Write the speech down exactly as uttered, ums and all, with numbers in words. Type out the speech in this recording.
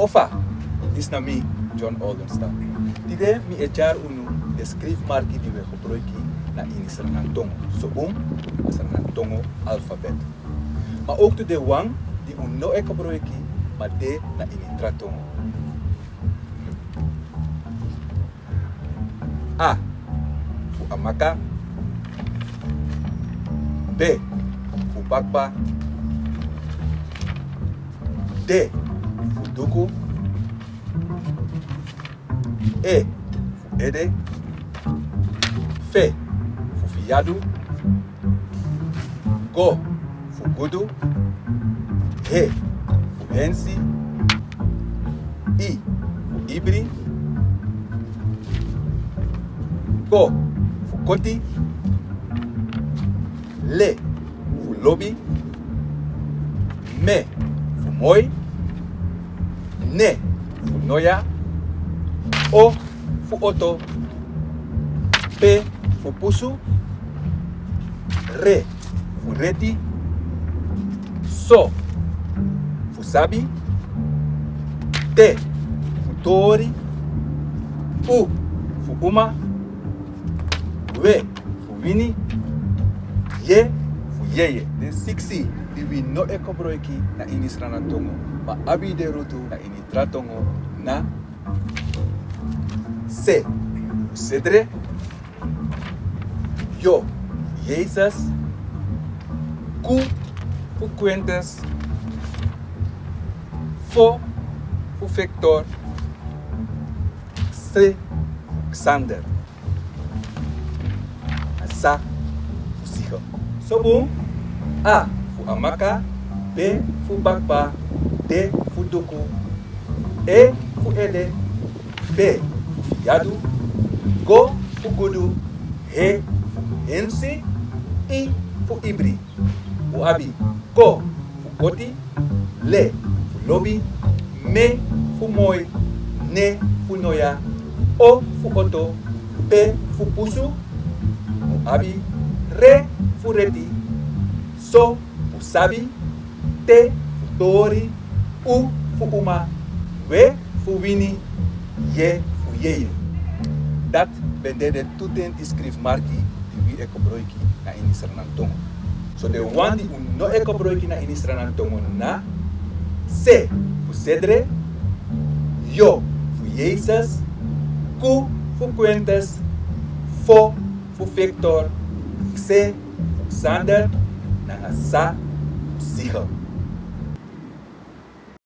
Ofa, disi na mi, John Oldenstam. Tide mi e tyari unu den skrifmarki di wi e gebruiki na ini Sranan tongo. So bun, a Sranan tongo alfabet. Ma ook tu den wan di un no e gebruiki, ma de na ini tra tongo. A fu amaka. B fu bakba. D fu duku. E fu ede. F fu fiyadu. G fu gudu. H fu hensi. I fu ibri. K fu koti. L fu lobi. M fu moi. N fu noya. O fu oto. P fu pusu. R fu reti. S fu sabi. T fu tori. U fu uma. W fu wini. Y fu yeye. Den siksi di wi no e gebruiki na ini Sranan tongo, ma abi den rutu na ini tra tongo na: S fu sedre. Y fu Yesus. Q fu Quintus. F fu Victor. X fu Xander. Nanga S fu sigel. So bun: A fu amaka. B fu bakba. D fu duku. E fu ede. F fu fiyadu. G fu gudu. H fu hensi. I fu ibri. Un abi K fu koti. L fu lobi. M fu moi. N fu noya. O fu oto. P fu pusu. Un abi R fu reti. S fu sabi. T fu tori. U fu uma. W fu wini. Y fu yeye. Dati ben de den tu ten skrifmarki di wi e gebruiki na ini Sranan tongo. So den wan di un no e gebruiki na ini Sranan tongo na: S fu sedre. Y fu Yesus. Q fu Quintus. F fu Victor. X fu Xander. Nanga S fu sigel.